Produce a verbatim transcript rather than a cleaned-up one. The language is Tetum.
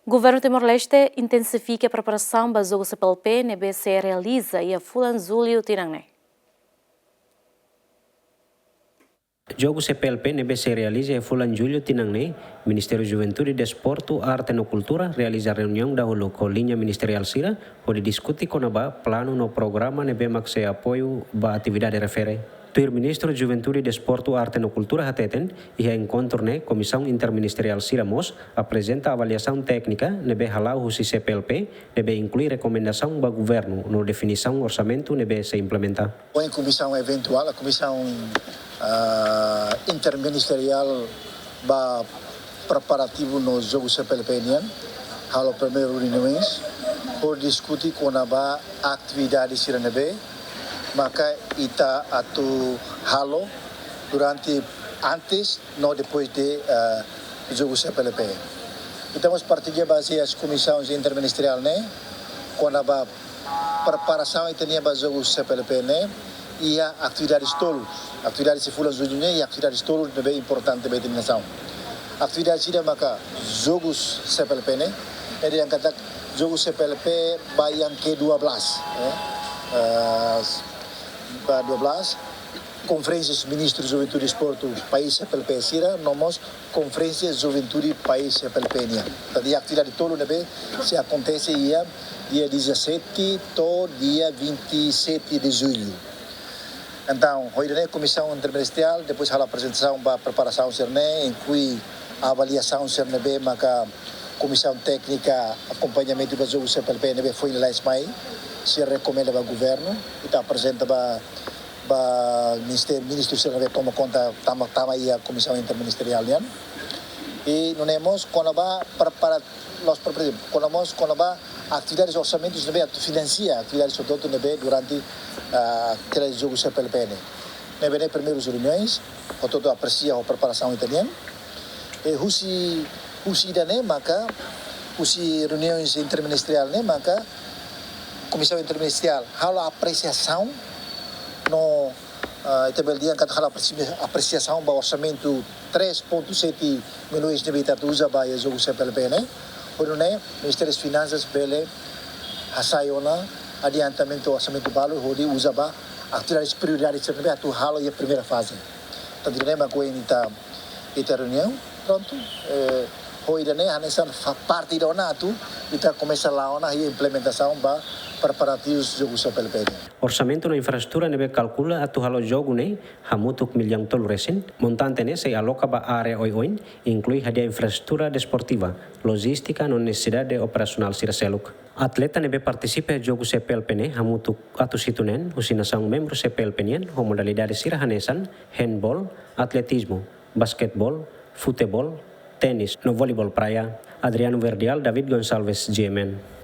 Governu Timor-Leste intensifika preparasaun ba Jogu C P L P ne'ebé sei realiza iha fulan Jullu tinan ne'e. Jogu C P L P ne'ebé sei realiza iha fulan Jullu tinan ne'e, Ministériu Juventude, Desportu, Arte no Kultura realiza reuniaun dahuluk ho liña ministeriál sira, hodi diskute kona-ba planu no programa ne'ebé mak sei apoiu ba atividade refere. Tuir Ministru Juventude, Desportu, Arte no Kultura hateten, iha enkontru ne'e Komisaun Interministeriál sira mós aprezenta avaliasaun téknika ne'ebé hala'o husi C P L P, ne'ebé inklui rekomendasaun ba governu no definisaun orsamentu ne'ebé sei implementa. Ohin komisaun eventuál, komisaun, ah, interministeriál ba preparativu no Jogu C P L P nian, halo primeiru reuniões, hodi diskute kona-ba atividade sira ne'ebé maka ita atu halo durante, antes no depois de, ah, Jogu C P L P. Ita mós partilla ba husi komisaun interministeriál ne'e kona-ba preparasaun ita-nian ba Jogu C P L P ne'e, iha atividades tolu. Atividades iha fulan Jullu ne'e, iha atividades tolu ne'ebé importante ba ita-nia nasaun. Atividades ida maka Jogu C P L P ne'e, ne'e dehan katak Jogu C P L P ba yang kedua belas, eh. Eh, ba dua belas, Konferénsia Ministru Juventude Desportu país C P L P sira, no mós Konferénsia Juventude país C P L P nian. Tantu atividade tolu ne'ebé sei akontese iha dia dezassete to'o dia vinte e sete de Jullu. Entaun, ho ida-ne'e komisaun interministeriál, depois halo aprezentasaun ba preparasaun sira-ne'e, inklui avaliasaun sira ne'ebé maka komisaun téknika akompañamentu ba Jogu C P L P ne'ebé foin lalais mai, sira rekomenda ba governu, ita aprezenta ba, ba ministériu, ministru sira ne'ebé toma konta, tama, tama iha komisaun interministeriál nian. I nune'e mós kona-ba prepara, los prepara, kona mós kona-ba atividades, orsamentus ne'ebé atu finansia atividades hotu-hotu ne'ebé durante, ah, atividades Jogu C P L P ne'e. Ne'ebé ne'e primeirus reuniões, hotu-hotu apresia ho preparasaun ita-nian. I husi, husi ida-ne'e maka, husi reuniões interministeriál ne'e maka, komisaun interministeriál halo apresiasaun no, ah, ita bele dehan katak halo apresi-, apresiasaun ba orsamentu três ponto sete milhões ne'ebé ita atu uza ba iha Jogu C P L P ne'e. Hodi nune'e Ministériu Finansas bele hasai ona adiantamentu orsamentu balu hodi uza ba atividades prioridades sira ne'ebé atu halo iha primeira faze. Tantu ida-ne'e mak ohin ita, ita reuniaun, prontu, eh, ho ida-ne'e hanesan fa-, parte ida ona atu ita komesa la'o ona iha implementasaun ba preparativus Jogu C P L P nian. Orsamentu no infraestrutura ne'ebé kalkula atu halo jogu ne'e hamutuk millaun tolu resin. Montante ne'e sei aloka ba área oioin, inklui hadi'a infraestrutura desportiva, lojístika no nesesidade operasionál sira seluk. Atleta ne'ebé partisipa iha Jogu C P L P ne'e hamutuk atus hitu neen, husi nasaun membru C P L P nian, ho modalidade sira hanesan handball, atletizmu, basketbol, futeból, ténis, no voleibol praia. Adriano Verdial, David Gonçalves, G M N.